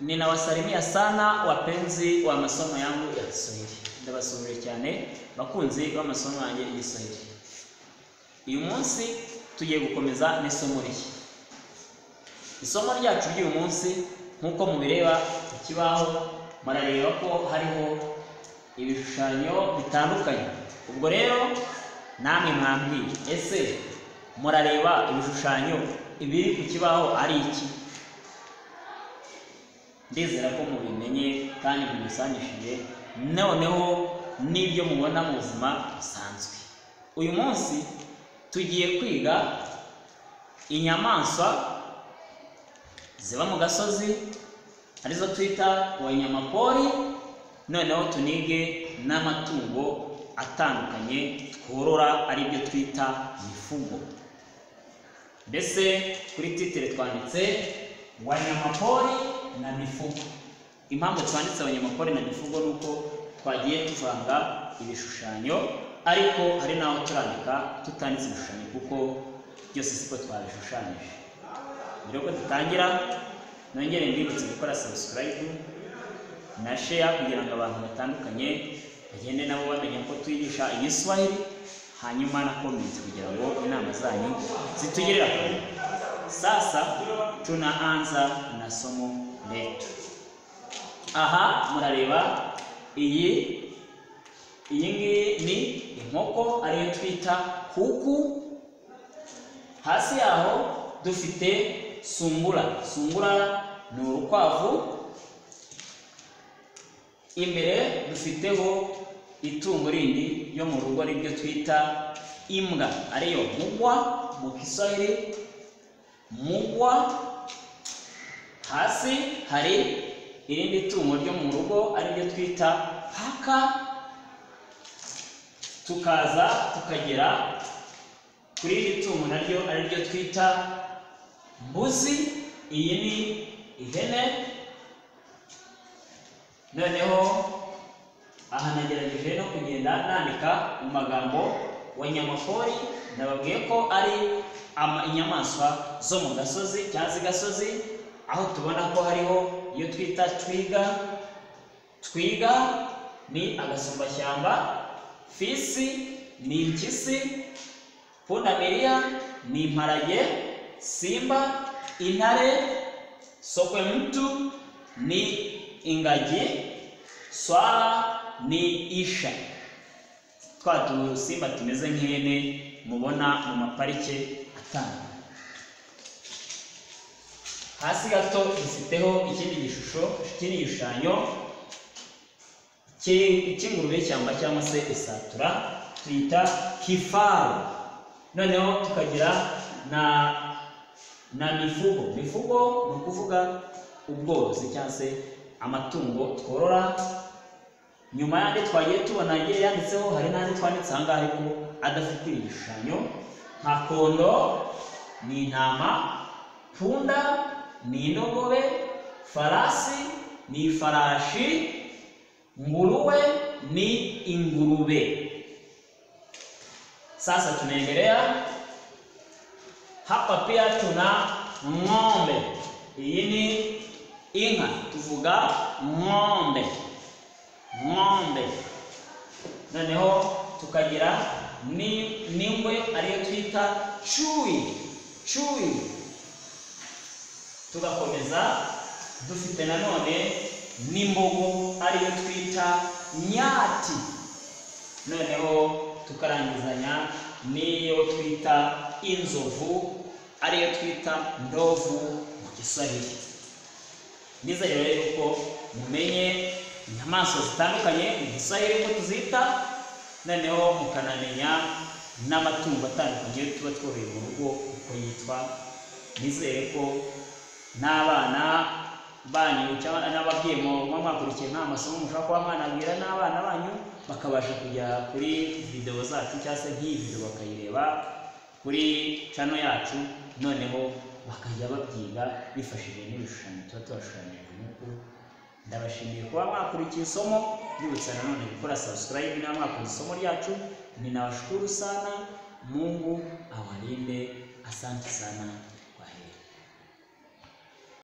Ninawasalimia sana wapenzi wa masomo yangu ya Kiswahili. Ndabasuhuje cyane bakunzi b'amasomo yanjye y'Igiswahili. Uyu munsi tugiye gukomeza n'isomo rishya. Isomo ryacu ry'uyu munsi nk'uko mubireba ku kibaho, murareba ko hariho ibishushanyo bitandukanye. Ubwo rero namwe mwambwiye, ese murareba ibishushanyo ibiri ku kibaho ari iki? Ndizera ko mubimenye kandi mubisangishije noneho n'ibyo mubona mu buzima busanzwe. Uyu munsi tugiye kwiga inyamaswa ziba mu gasozi, arizo twita wanyamapori, noneho tunige n'amatungo atandukanye tworora, aribyo twita mifugo. Mbese kuri titre twanditse wanyamapori na mifugo. Impamvu twanditse abanyamapori na mifugo nuko twagiye tuvanga ibishushanyo, ariko hari n'aho turandika tutanditse ibishushanyo kuko byose siko twabishushanyije. Mbere yuko dutangira, nongere mbibutse gukora subscribe na share kugira ngo abantu batandukanye bagende nabo bamenya ko twigisha Igiswahili, hanyuma na comment kugira ngo inama zanyu zitugirire akamaro. Sasa tunaanza na somo letu. Aha murareba iyi ngiyi ni inkoko ariyo twita kuku. Hasi yaho dufite sungura. Sungura ni urukwavu. Imbere dufiteho itungo rindi yo mu rugo aribyo twita imbwa, ariyo mugwa mu Kiswahili, mugwa. Hasi hari irindi tungo ryo mu rugo ariryo twita paka. Tukaza tukagera kuri iri tungo naryo ariryo twita mbuzi, iyi ni ihene. Noneho aha nagerageje no kugenda nandika mu magambo wanyamapori, nababwiye ko ari inyamaswa zo mu gasozi cyangwa gasozi, aho tubona ko hariho iyo twita twiga. Twiga ni agasumbashyamba, fisi ni impyisi, pundamilia ni imparage, simba intare, sokwe mtu ni ingagi, swala ni isha. Twa dusimba tumeze nk'ihene mubona mu maparike atandukanye. Hasi gato dufiteho ikindi gishusho, ikindi gishushanyo cy'ingurube y'ishyamba cyangwa se isatura, tuyita kifaru. Noneho tukagira na mifugo. Mifugo ni ukuvuga ubworozi cyangwa se amatungo tworora. Nyuma y'andi twagiye tubona yagiye yanditseho, hari n'andi twanditse aha ngaha ariko adafite igishushanyo, nka kondo ni intama, punda ni indogobe, farasi ni ifarashi, nguruwe ni ingurube. Sasa tunaendelea hapa, pia tuna ng'ombe. Iyi ni inka, tuvuga ng'ombe, ng'ombe. Noneho tukagira n'ingwe ariyo twita chui, chui. Tugakomeza dufite nanone n'imbogo ariyo twita nyati. Noneho tukarangizanya n'iyo twita inzovu ariyo twita ndovu mu Kiswahili. Nizere rero ko mumenye inyamaswa zitandukanye mu Giswahili uko tuzita, noneho mukanamenya n'amatungo atandukanye tuba tworoye mu rugo uko yitwa. Nizere ko n'abana banyu cyangwa n'ababyeyi mwakurikiye nta masomo mushobora kuba mwanabwira n'abana banyu bakabasha kujya kuri video zacu cyangwa se nk'iyi video bakayireba kuri channel yacu, noneho bakajya babyiga bifashishije n'ibishushanyo tuba tubashushanyije nk'uku. Ndabashimiye kuba mwakurikiye isomo, mbibutsa nanone gukora subscribe na mwakoze isomo ryacu. Ninawashukuru sana, Mungu awalinde. Asante sana.